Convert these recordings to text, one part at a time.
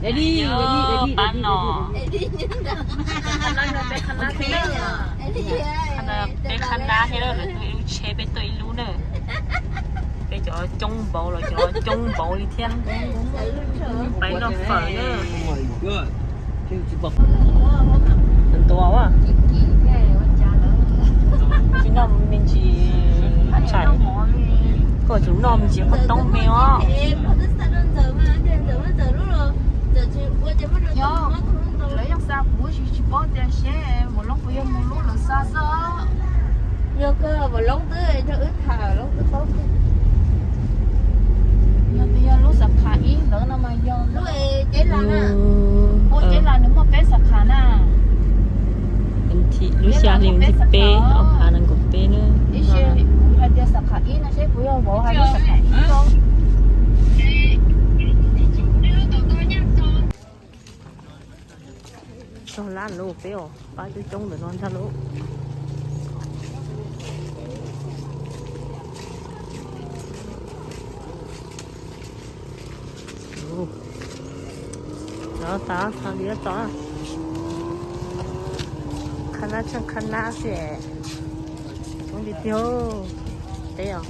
Pab no, peb qhab nab thiab, lawv tuaj ib lub tsheb peb tuaj ib lub na. Peb cov coob npaum los cov coob npaum li thiab. Pais noj fawm na. Ntua a, tsis noj me ntsis tshais, koj tsum noj me ntsis qhov toob me os. Lawv yeej xa kuv, tsis paub tias seb Vam Loob puas yog mus lub lawv xa xwb. Yog kawg, Vam Loob twb nrog wb tham, Vam Loob twb paub kawg. Yog tias yog lub xab khas ib ntawd no mas yog lub Ceb Las na. Ua Ceb Las nws muaj peb xab khas na. Lub xya hli nti peb ob phav nees nkaum peb na. Ib seb kuv hais tias xab khas ib no seb puas yog vauv hais lub xab khas ib. Txog lab lawm peb os, pab coob coob ntawm no ntag lauj. Ov, tas tas li tso. Qhab nab tsheej qhab nab xwb. Coob tiag tiag. Teb os.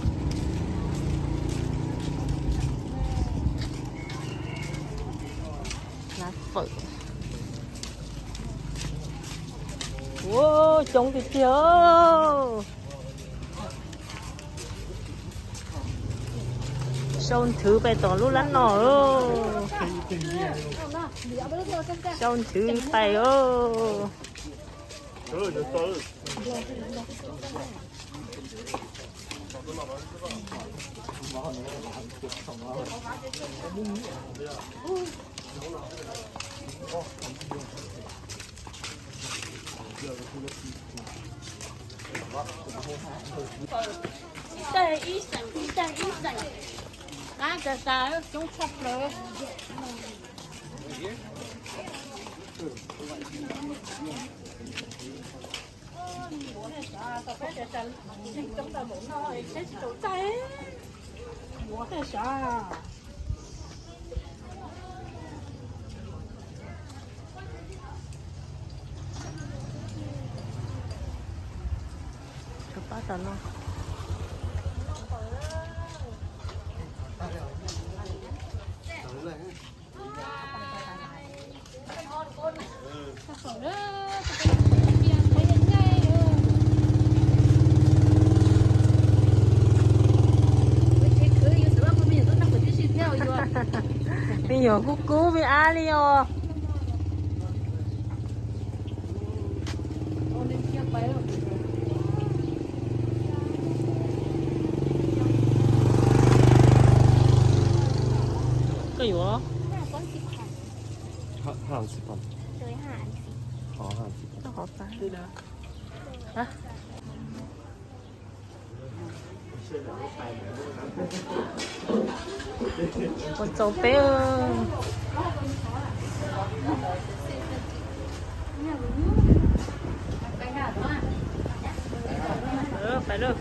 Lab fawm. Ua coob tiag tiag. Sau nthwv pais tom lub lab no. Sau nthwv pais os. Ib tag ib xeem, ib tag ib xeem. Qab tas tas, coob tshaj plaws. Pab tas no. Me nyuam kub kub me ab li os. Koj yuav? Hab, hab xwb pom. Hab xwb pom. Koj qhov tas. Ua txaus peb. Pais lawm.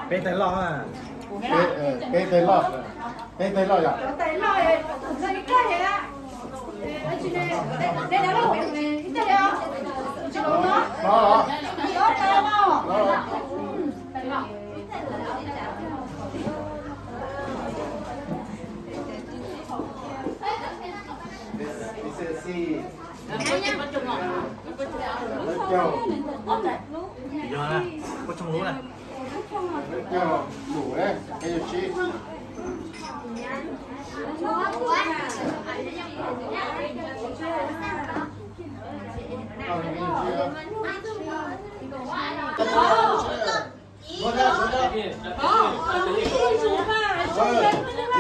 Peb tais loj, peb tais loj, peb tais loj yom. Yog na, kua txoog lub na.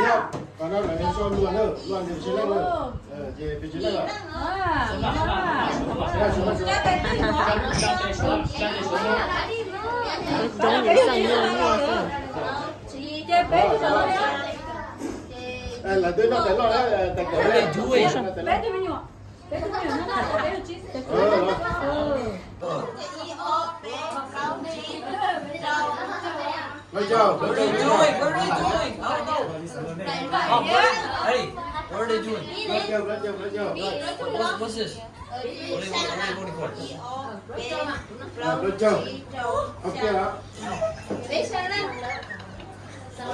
Coob coob ces xeej nyuaj nyuaj xwb. What are you doing? What are you doing? I don't know. Oh, what are, hey, what are they doing? What, what, what's this? What are they, what are they voting for?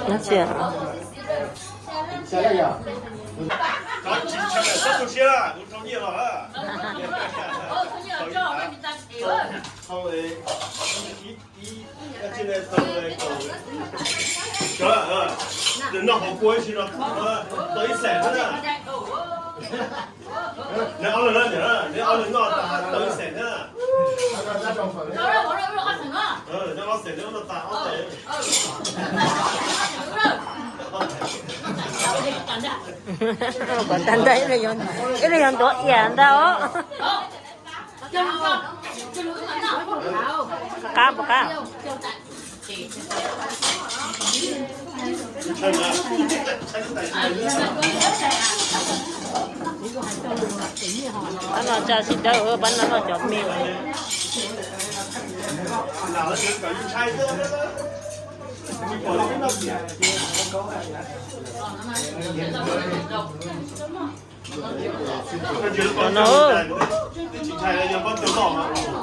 Nói chuyện. Tsis ntshai, txhob tu siab, kuv rau nyiaj los. Noj hauv kua ib si no tau ib xees na. Neb ob leeg na, neb ob leeg noj tas tau ib xees na. Neb ob xees neb noj tas ob xees. Kom tag ntawd ib leeg yuav ntuav iam ntag os. Qab puas qab? Pab no tsa tsis dawb, pab no noj cov me. Cov no,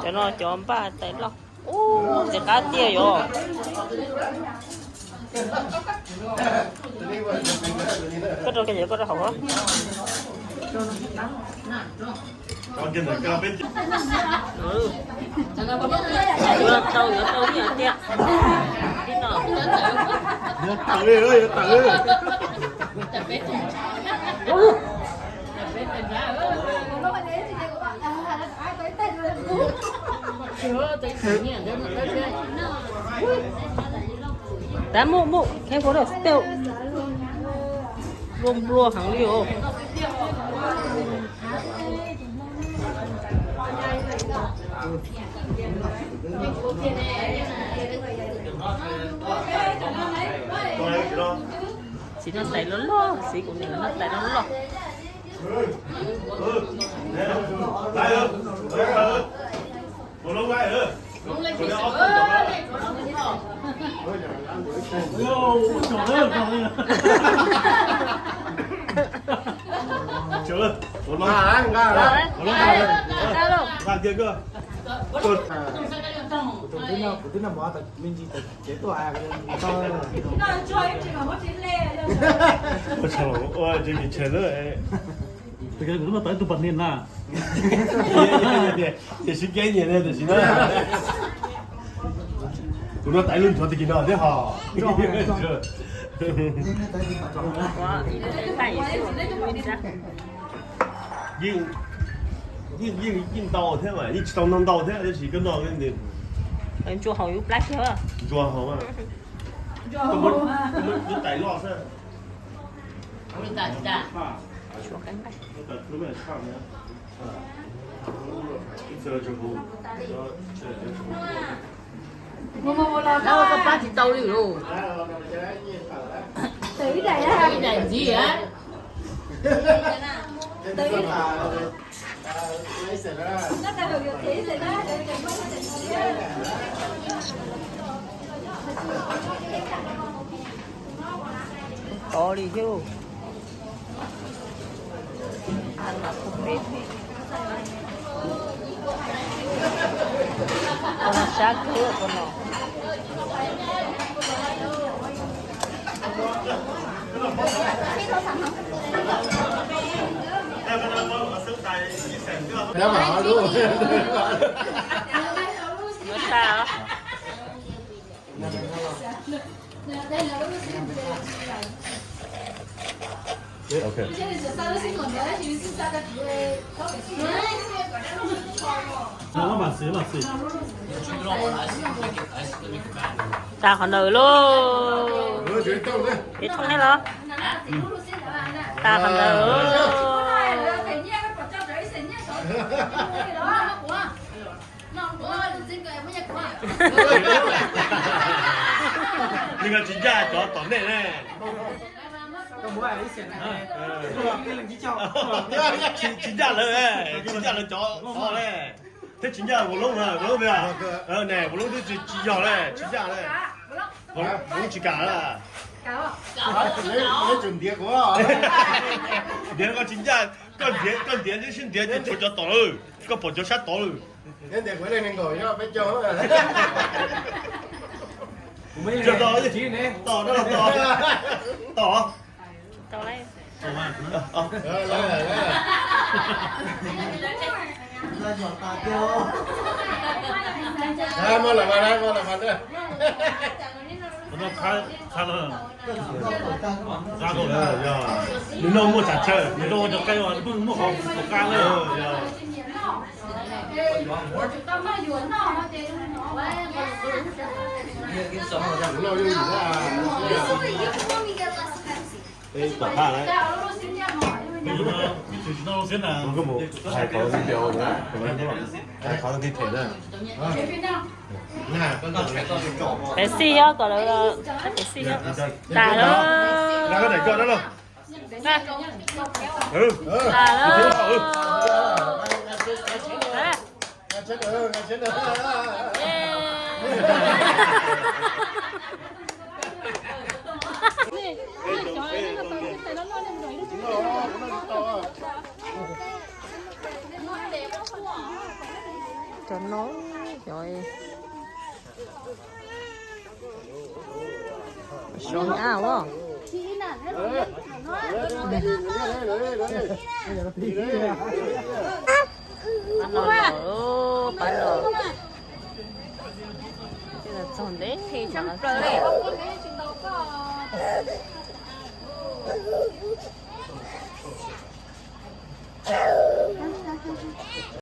cov no cov npaj tais loj. Ub, ntxim qab tiag yom. Koj rau kiag, koj rau hauv. Yuav tau, yuav tau ib tiag. Yuav tawm, yuav tawm. Tab mus mus, careful, still. Nplua nplua heev li os. Txiv noj tais loj loj, txiv kuv niam noj tais loj loj. Ua tsaug, ua tsaug, tsis ntshai na. Kuv twb noj tau ib tug pas niag na. Tiam sis kev nyiam ne, tiam sis na, kuv noj tais lub nchuav tag kis no thiab hos. Yeej, yeej, yeej ntau thiab mas yeej tsis tau noj ntau thiab, tab sis koj noj ntsuag haus yus plab kiag. Ntsuag haus, koj muab lub tais loj xwb. Koj pab tsis tau li lauj. Ib daim ntxiv a. Tod li thiab. Sab kawg no. Yuav tag. Tag qhov ntawd lauj. Ib thooj nej los. Tas qhov ntawd. Nws tsis ncaj cov tom nej ne. Tsis ncaj lawv, tsis ncaj lawv cov ne. Thiab tsis ncaj Vaj Loob na, Vaj Loob ne, Vaj Loob twb tsis yog le, tsis ncaj le. Vaj Loob tsis kam na. Ntiav koj tsis ncaj, koj ntiav, koj ntiav sib ntiav ces tshuav cov tom lawm, koj pom cov sab tod lawm. Tom, tom, tom. Nws no muaj tsam chaw, nws no cov qe muaj qhov qa le. Tom qab na. Koj mus hais qhov video, hais qhov ti them na. Pem xij os, kom lawv, pem xij os. Tas lawm. Tas lawm. Cov no, cov, cov nyab os. Pab no, pab no. Txog ntev.